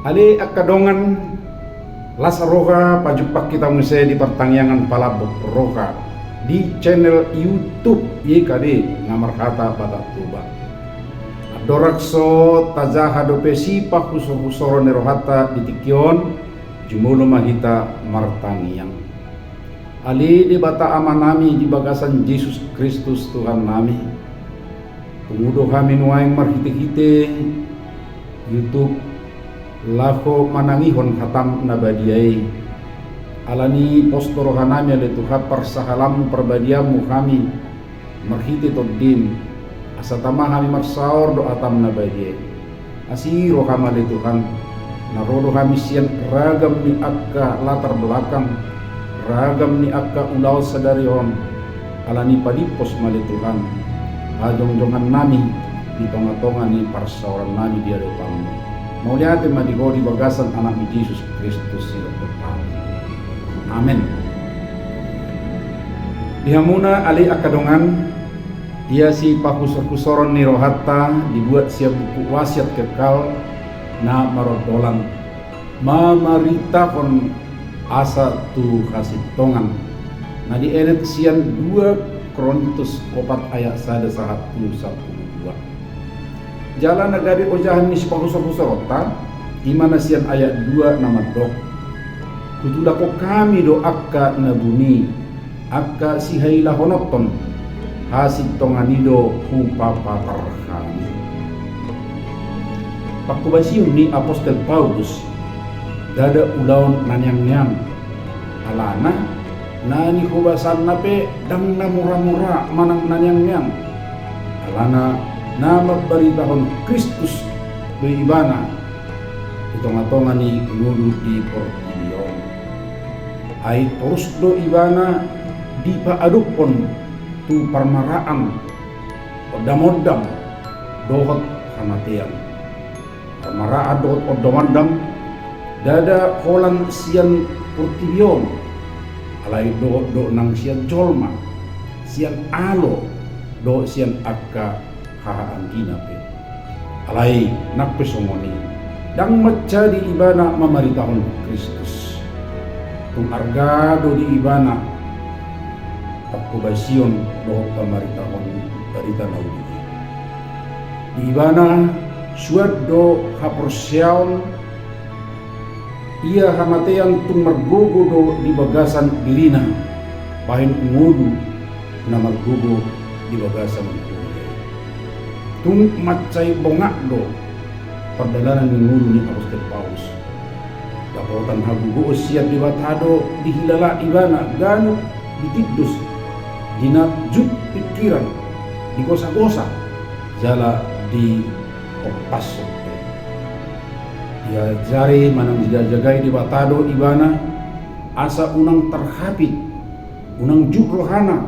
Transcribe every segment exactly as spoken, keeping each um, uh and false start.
Ale angka dongan, las roha pajumpang hita muse di partangiangan Palambok Roha di channel YouTube Y K B na marhata Batak Toba. Andorang so tajaha dope sipahusorhusoron ni rohanta di tingki on, jumolo ma hita martangiang. Ale Debata Amanami di bagasan Jesus Kristus Tuhannami, pungu do hami nuaeng marhitehite YouTube laho manangihon hataM na badia i. Alani i pos do rohanami ale Tuhan parsahalamMu parbadiaanMu hami marhite TondiM, asa tama hami marsaor do hataM na badia i. Asi rohaM ale Tuhan, na ro do hami sian ragam ni angka latar belakang, ragam ni angka ulaon sadari on, alani padimpos ma ale Tuhan hajongjongannami di tongatonga ni parsaorannami di adopanMu. Mauliate ma di Ho di bagasan AnakMi Jesus Kristus si dokter hami. Amen. Di hamuna ale angka dongan, ia sipahusorhusoron ni rohanta dibuat sian buku Wasiat Kekal na marondolan mamaritahon asa tu hasintongan, na dienet sian dua Korintus opat ayat sada sahat tu sampulu dua. Jala na gabe ojahan ni sipahusorhusoronta, i ma na sian ayat dua na mandok: Hutulakhon hami do angka na buni, angka sihailahononhon, hasintongan i do hupapatar hami. Panghobasion ni apostel Paulus, ndada ulaon na neangneang, alana na nihobasanna pe ndang na moramora manang na neangneang, alana na mambaritahon Kristus do ibana di tongatonga ni ngolu di portibi on. Ai torus do ibana dipaadophon tu parmaraan, ondamondam dohot hamatean. Parmaraan dohot ondamondam ndada holan sian portibi on, alai dohot do nang sian jolma, sian alo dohot sian angka hahaanggina pe. Alai nang pe songon i, ndang mansai di ibana mamaritahon Kristus. Tung arga do di ibana panghobasion dohot pamaritahon barita na uli i. Di ibana suan do haporseaon, ia hamatean tung margogo do di bagasan dirina, bahen ngolu na margogo di bagasan huria i. Tung mansai bongak do pardalanan ni ngolu ni apostel Paulus. Dapotan hagogoon sian Debata do dihilala ibana ganup ditindos, dinajut pingkiran, digosagosa, jala diompashon pe. Diajari manang dijajagai Debata do ibana asa unang tarhapit, unang jut rohana,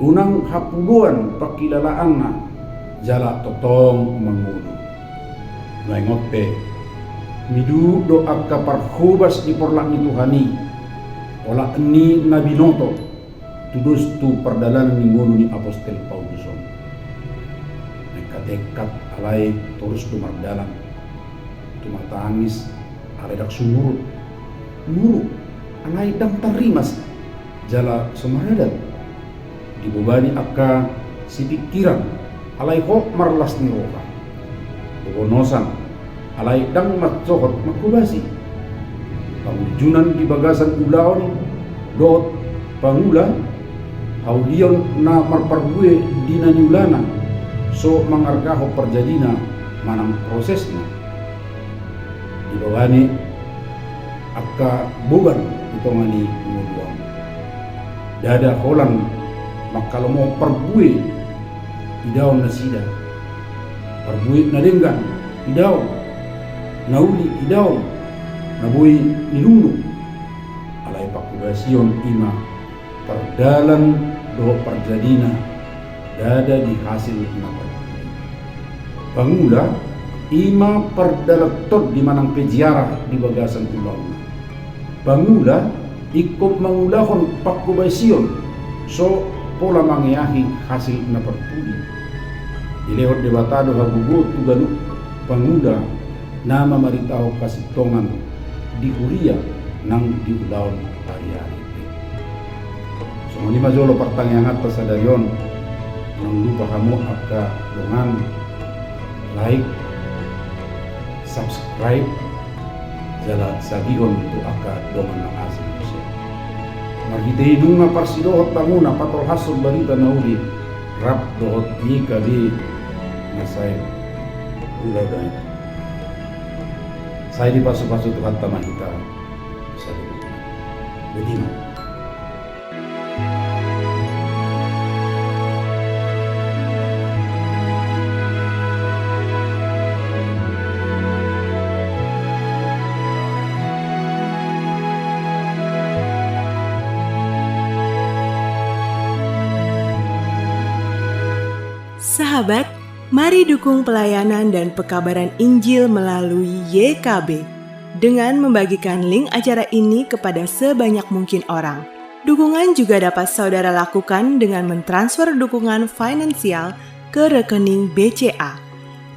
unang hapuloan panghilalaanna, jala tongtong mangolu. Nuaeng on pe, miduk do angka parhobas di porlak ni Tuhan i, olat ni na binoto, tudos tu pardalanan ni ngolu ni apostel Paulus on. Mengkatekkat alai torus do mardalan. Tumatangis alai ndang sumurut. Muruk alai ndang tarrimas. Jala so maradat. Dibobani angka sipingkiran alai hot marlas ni roha. Bogonosan alai ndang mansohot manghobasi. Pangunjunan di bagasan ulaon dohot pangula, haulion na marparbue di na niulana, so mangargahon parjadina manang prosesna. Dibobani angka boban di tonga ni ngolu on. Ndada holan mangkalomohon parbue idaon nasida. Parbue na denggan idaon, na uli idaon, na boi nilunglung. Alai panghobasion i ma pardalan dohot parjadina, ndada di hasil na parjadi. Pangula i ma pardalan tondi manang pe ziarah di bagasan ulaonna. Pangula ingkon mangulahon panghobasion so pola mangeahi hasil na parpudi. Dilehon Debata do hagogoon tu ganup pangula na mamaritahon hasintongan di huria nang di ulaon ari-ari pe. Songon i ma jolo partangianganta sadari on. Unang lupa hamu angka dongan like, subscribe, jala sagihon tu angka dongan na asing muse. Marhite i nunga parsidohot hamu na patolhashon barita na uli rap dohot Y K B na sai ulaon i. Sai dipasupasu Tuhanta ma hita. Saluhutna. Boti ma. Sahabat, mari dukung pelayanan dan pekabaran Injil melalui Y K B dengan membagikan link acara ini kepada sebanyak mungkin orang. Dukungan juga dapat saudara lakukan dengan mentransfer dukungan finansial ke rekening B C A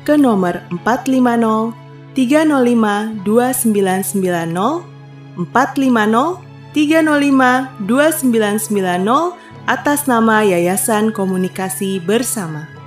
ke nomor empat lima nol tiga nol lima dua sembilan sembilan nol, empat lima nol tiga nol lima dua sembilan sembilan nol, atas nama Yayasan Komunikasi Bersama.